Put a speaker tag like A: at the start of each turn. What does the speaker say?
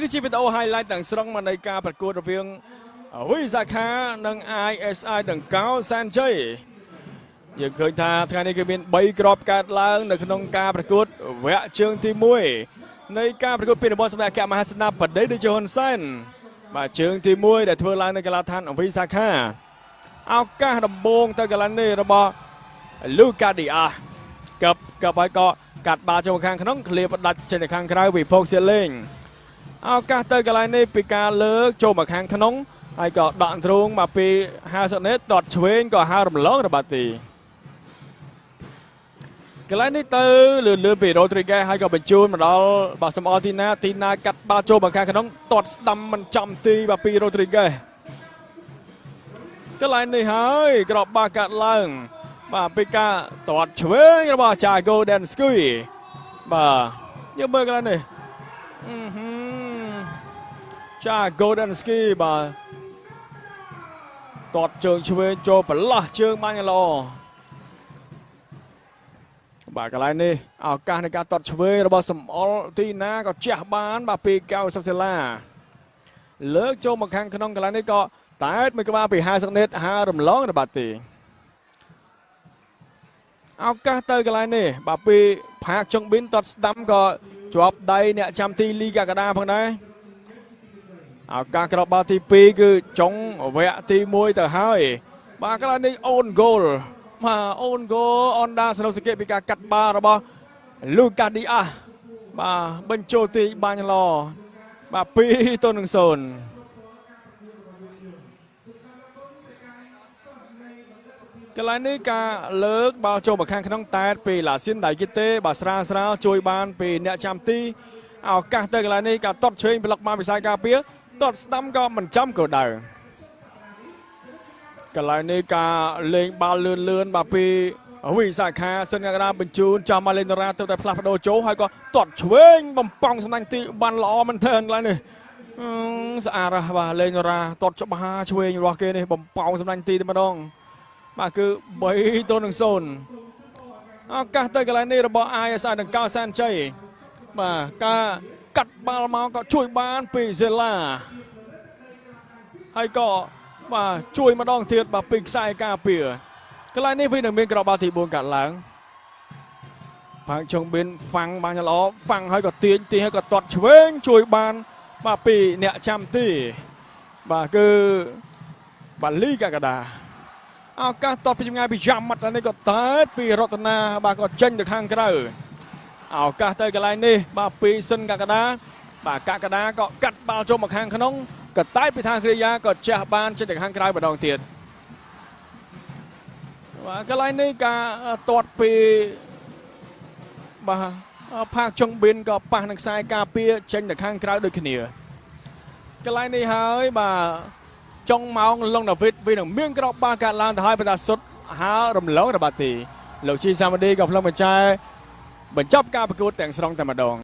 A: គឺជាវីដេអូ highlight ទាំងស្រុងមកនៃការប្រកួតរវាងវិសាខានិង ISI ដង្កោសែនជ័យយើងឃើញថាថ្ងៃនេះគឺមាន3គ្រាប់កើតឡើងនៅក្នុងការប្រកួតវគ្គជើងទី1នៃការប្រកួតពានរង្វាន់សម្ដេចអគ្គមហាសេនាបតីតេជោហ៊ុនសែនបាទជើងទី1ដែលធ្វើឡើងនៅកីឡាដ្ឋានវិសាខាឱកាសដំបូងទៅកន្លែងនេះរបស់លូកាឌីអាកឹបកឹបហើយក៏កាត់បាល់ចូលខាងក្នុងឃ្លៀបផ្ដាច់ចេញទៅខាងក្រៅវិភោគសៀលេង ឱកាសទៅកន្លែងនេះពីការលើកចូលមកខាងក្នុងហើយក៏ដកទ្រូងមកពី50នេះតតឆ្វេងក៏ហើរំលងរបស់ទីកន្លែងនេះទៅលឿនលឿនពីរ៉ូទ្រីហ្គេហើយក៏បញ្ជូនមកដល់បាទសំអល់ទីណាទីណាកាត់បាល់ចូលមកខាងក្នុងតតស្ដាំមិនចំទីបាទពីរ៉ូទ្រីហ្គេកន្លែងនេះហើយក្របបាល់កាត់ឡើង បាទពីការតតឆ្វេងរបស់ចាហ្គូដេនស្គីបាទយើងមើលកន្លែងនេះ អឺហឺចា Golden Ski បាទតតជើងឆ្វេងចូលប្រឡោះជើងបាញ់ល្អបាទកន្លែងនេះឱកាសនៃការតតឆ្វេងរបស់សំអល់ទីណាក៏ជះបានបាទពីកៅសុកសេឡាលើកចូលមកខាងក្នុងកន្លែងនេះក៏តែតមួយក្បាលពី50ណេតហើរំលងរបស់ទីឱកាសទៅកន្លែងនេះបាទពីផាកចុងប៊ីនតតស្ដាំក៏ជាប់ដៃអ្នកចាំទីលីកាកដាផងដែរឱកាសក្របបាល់ទី2គឺចុងវគ្គទី1ទៅហើយបាទកន្លែងនេះown goal បាទ own goal អនដាសនុសកេពីការកាត់បាល់របស់លូកាឌីអាបាទបញ្ចូលទីបាញ់ល្អបាទ2-0កន្លែងនេះការលើកបាល់ចូលមកខាងក្នុងតែពីឡាស៊ីនដៃគីទេបាទស្រាលស្រាលជួយបានពីអ្នកចាំទីឱកាសទៅកន្លែងនេះការតត់ឆ្វេងប្លុកបានវិស័យការពារតត់ស្ដាំក៏មិនចំក៏ដៅកន្លែងនេះការលេងបាល់លឿនលឿនបាទពីវិសាខាសិនកដាបញ្ជូនចំមកលេងតារាទៅតែផ្លាស់ប្ដូរចូលហើយក៏តត់ឆ្វេងបំប៉ោងសំណាញ់ទីបានល្អមែនទែនកន្លែងនេះអឺស្អាតណាស់បាទលេងតារាតត់ច្បាស់ឆ្វេងរបស់គេនេះបំប៉ោងសំណាញ់ទីតែម្ដង បាទគឺ3-0ឱកាសទៅកន្លែងនេះរបស់ ISI ដង្កោសែនជ័យបាទការកាត់បាល់មកក៏ជួយបានពីសេឡាហើយក៏បាទជួយម្ដងទៀតបាទពីខ្សែការពារកន្លែងនេះវានឹងមានក្របបាល់ទី4កាត់ឡើងផាងចុងប៊ិនហ្វាំងបានល្អហ្វាំងហើយក៏ទាញទាញហើយក៏ទាត់ឆ្វេងជួយបានបាទពីអ្នកចាំទីបាទគឺបាលីកកដា ឱកាសតបពីចម្ងាយពីយ៉ាំម៉ាត់នេះក៏តើពីរតនាបាទក៏ចេញទៅខាងក្រៅឱកាសទៅកន្លែងនេះបាទពីសិនកកដាបាទកកដាក៏កាត់បាល់ចូលមកខាងក្នុងក៏តែពីខាងគ្រាយាក៏ជះបានចេញទៅខាងក្រៅម្ដងទៀតបាទកន្លែងនេះការទាត់ពីបាទផាកចុងប៊ិនក៏ប៉ះនឹងខ្សែការពារចេញទៅខាងក្រៅដូចគ្នាកន្លែងនេះហើយបាទ ចុងម៉ោងឡុងដាវីតវានឹងមានក្របបាល់កាត់ឡើងទៅហើយបណ្ដាសុទ្ធហើរំលងរបស់ទីលោកជីសាម៉ាឌីក៏ផ្លុំបញ្ចែបញ្ចប់ការប្រកួតទាំងស្រុងតែម្ដង។